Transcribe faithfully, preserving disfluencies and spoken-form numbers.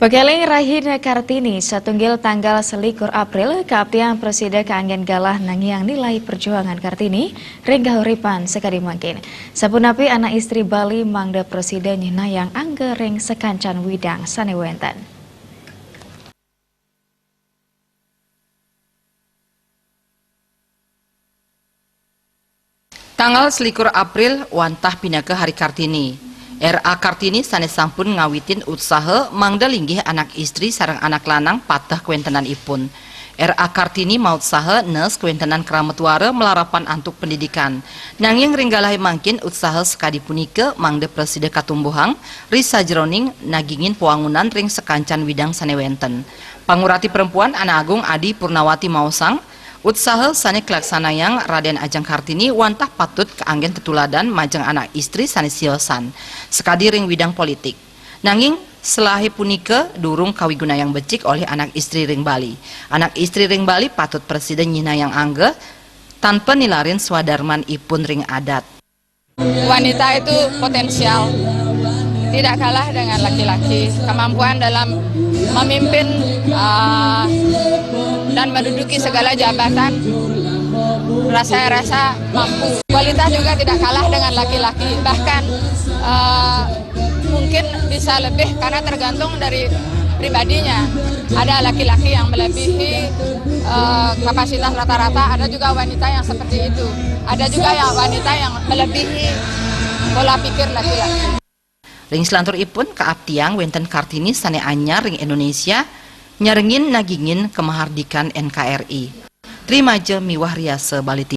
Kekalih rahina Kartini, satunggil tanggal selikur April, kaaptiang prasida kaanggén galah nangiang nilai perjuangan Kartini ring kahuripan sakadi mangkin. Sapunapi anak istri Bali mangda prasida nyihnayang angga ring sakancan widang sané wénten. Tanggal selikur April wantah pinaka Hari Kartini. R A Kartini sané sampun ngawitin utsaha mangda linggih anak istri sareng anak lanang pateh kawéntenanipun. R A Kartini mautsaha nes kawéntenan krama tuara malarapan antuk pendidikan. Nanging ring galahé mangkin utsaha sakadi punika mangda prasida katumbuhang ri sajeroning nagingin pawangunan ring sakancan widang sané wénten. Pangurati Perempuan Anak Agung Adi Purnawati maosang, utsaha sané kalaksanayang Radén Ajeng Kartini wantah patut kaanggén tetuladan majeng anak istri sané siosan, sakadi ring widang politik. Nanging, salahé punika durung kawigunayang becik olih anak istri ring Bali. Anak istri ring Bali patut prasida nyihnayang angga tanpa nilarin swadarmanipun ring adat. Wanita itu potensial, tidak kalah dengan laki-laki. Kemampuan dalam memimpin, ah, dan menduduki segala jabatan, saya rasa mampu. Kualitas juga tidak kalah dengan laki-laki, bahkan, ah, mungkin bisa lebih karena tergantung dari pribadinya. Ada laki-laki yang melebihi, eh, kapasitas rata-rata, ada juga wanita yang seperti itu. Ada juga yang wanita yang melebihi pola pikir laki-laki. Ring salanturipun, kaaptiang wénten Kartini sané anyar ring Indonesia, nyarengin nagingin kamahardikan N K R I. Trimaja miwah riasa Bali.